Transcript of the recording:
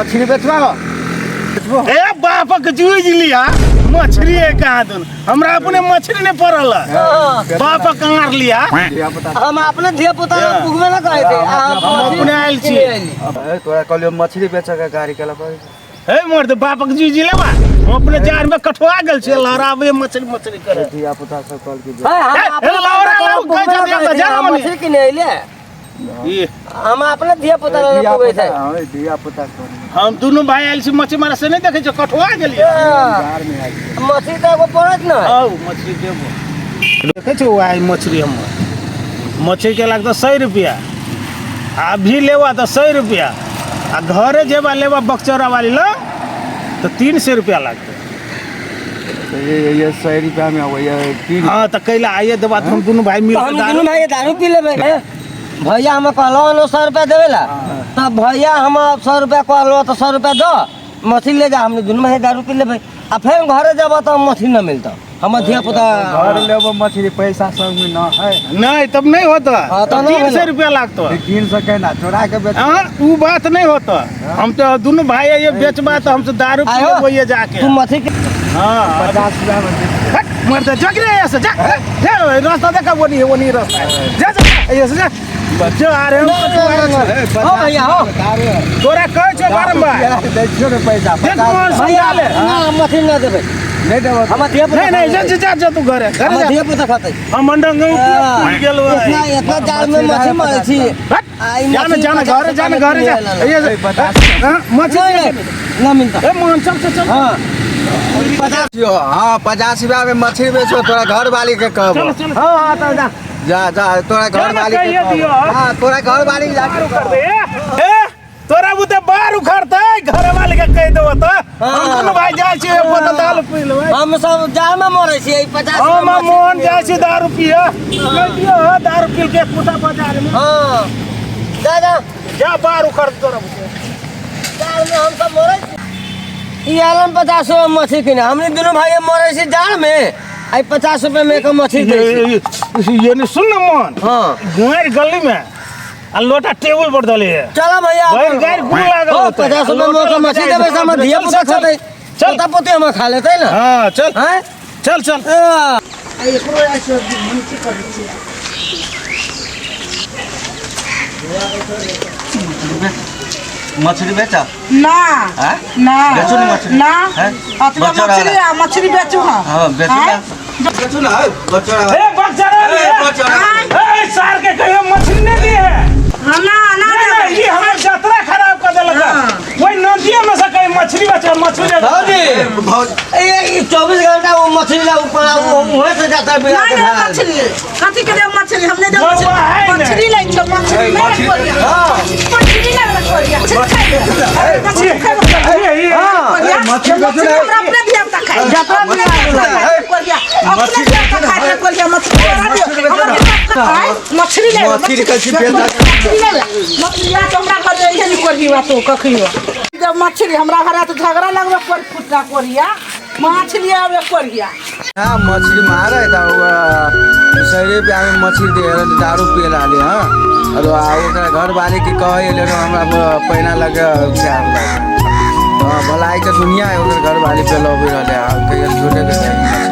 मछली बेचबा हो? ए बापक जूझ लिया मछली है कहाँ दुन हमरा अपने मछली नहीं पड़ल है। बापक कांर लिया। धिया पुता। हम अपने धिया पुता हाँ। पुगबे ना करे थे, आ हम हम अपने आयल छी। ए, तोरा कहलियो मछली बेचे के गाड़ी केला पर। हे मर्द बापक जूझ लेबा, हम अपने जार में कठुआ गेल छी, लहराबे मछली मछली करे। धिया पुता सब कहल कि है, हम ए, अपने ए, लाओ रे, लाओ, पुगबे कहै ना छथिन, करे थे, जा हम मनी। मछली किने अइले। ई, हम अपने धिया पुता धिया लग पुगे पुता थे। हाँ, धिया पुता कहलियो। हम दुनू भाई आयल छी मछली मारे से नहीं देखे छो कठुआ गेलियै। जार में आयल छी। मछली तऽ एगो पड़त ना। आउ मछली देबो, देखे छो आइ मछली हमर मछली के लागतो 100 रुपया, आ भी लेबा तऽ 100 रुपया, आ घरे जेबा लेबा बकचौरा वाली ल तऽ 300 रुपया लागतै। तो ये 100 रुपया में आबै तीन। हाँ तऽ कैला आइए देबा तऽ हम दुनू भाई मिल तऽ हम दुनू भाई दारू पी लेबै। हे, भैया हम कहलो न 100 रुपया देबै ला, तऽ भैया हम 100 रुपया कहलो तऽ 100 रुपया दऽ मछली ले जा, हम दुनू भाई दारू पी लेबै, आ फेर घरे जेबऽ तऽ मछली न मिलतौ, हमर धिया पुता घर लेबो मछली पैसा संग में न है। नहीं तब नहीं होता, हाँ, तब नहीं 300 होता। रुपया लागतो। 300 केना चोरा के बेच? हाँ उ बात नहीं होता, हम तो दुनू भाई ये बेचबा तो हमसे दारू पी आयो। लेबो ये जाके। तू मछली के हाँ 50 रुपया में बेच। हट, मर जा, जग रे यहाँ से, जा, जा, रास्ता देखा, वो नहीं है, वो नहीं रास्ता है। जा, जा, यहाँ से जा। बच्चो आ रहे हो, हो भैया हो। तोरा कहै छौ बारम्बार। दै छियौ ने पैसा, देख 50 मोहन भैया, समझा ले। ना, मछली ना देबै। नहीं देबो। हमर धिया पुता नहीं, नहीं, जा, जा, जा, जा तू घरे, घरे हमर जा। धिया पुता खतै। हम अंडा गेहूं गेल इतना इतना जाल में मछली मारै छी। हट, आ, ई जा ना, मछली जा ना, 50 घरे जा ना, रुपया घरे जा। में ये ए, 50 हाँ, मछली नहीं, नहीं, ना मिलता। ए, मोहन, चल, चल, चल। हाँ। 50 हाँ, 50 रुपया में मछली बेचो, तोरा घर वाली के कहबो। चल, चल। हाँ, हाँ, तब जा। जा, जा, तोरा घर जा ना, वाली के कहिए कहबो। दियो। हाँ, तोरा घर वाली के जाके उखड़ दे। ए, तोरा बुते बाहर उखड़तै, घर वाली के कहि देबो तऽ। हम दुनू भाई जाइ छियै, पोता दाल पी लेबै। हम सब जाल में मरै छियै, ई 50 हम रुपया मछली मोहन जाइ छी दारू पिय। कहि दियौ, हँ, दारू पी के पोता बाजार में। हाँ। जा, जा। जा, बाहर उखड़ दे तोरा बुते। जाल में हम सब मरै छी। ई आलम 50 रुपया मछली किने, हमनी दुनू भाई मरै छी जाल में, आई 50 रुपया में एक मछली दै छी। ये नहीं सुन ना मोहन। हाँ। गाँव गली में आ लोटा टेबुल पर दले है। चलो भैया, गाइर गाइर गुड़ लागल हो, होतै। 50 रुपया में एक मछली देबै से हमर धिया पुता खतै। चल। पोता पोती हमर खा लेतै ना। हाँ, चल। हैं? चल, चल। हाँ। मछली बेचा? ना। हाँ? ना। बेचू ना मछली? ना। हैं? अतबा बच्चा मछली वाला। आ, मछली बेचू हम। हाँ, बेचू ना। हैं? बेचू ना, ए, बच्चा वाला। ए, बच्चा वाला। ए, बच्चा वाला। ए, सार के कहियो मछली नहीं दिए है। हाँ, ना, ना नहीं, देबै। नहीं, ये हमर जतरा खराब कर देलक। हाँ। वही नदिया में से कहीं मछली बचा, मछली ले। भौजी। भौजी। ए, ई 24 घंटा वो मछली ला ऊपर आ, वो वहीं से जाता है बिना नहीं, के नहीं, भाग। मछली। कथी के देब मछली? हम नहीं देब बउआ मछली। है ने। मछली लै छौ, मछली ए, नहीं मछली। कोरिया। हाँ। मछली नहीं लै कोरिया। मछली खाइ। मछली खाइ। ये, ये। हाँ। कोरिया। मछली बेचू मछली ना। हमरा अपने धिया पुता खाइ। जतरा अपने बिना धिया पुता खाइ। कोरिया। अपने धिया पुता खाइ ले कोरिया। मछली तोरा दियौ। हमर धिया पुता खाइ। मछली लै। मछली कैसे बेच मछली लै। मछली आ तऽ हमरा घर एहन कोरिया तो कखियो। जब मछली हमरा घर तऽ झगड़ा लगबे पर फुटना कोरिया। मछली आवे कोरिया। हाँ, मछली मारे था, वो 100 रुपया में मछली दे रहे, दारू पिए ला ले, हाँ। और आ ओकरा घर वाली के कहे ले रहो, हमरा पैना लगे, क्या लगे। हाँ, भलाई के दुनिया है, ओकर घर वाली पे लबे रहले, आ कहियो झूठे के कहे।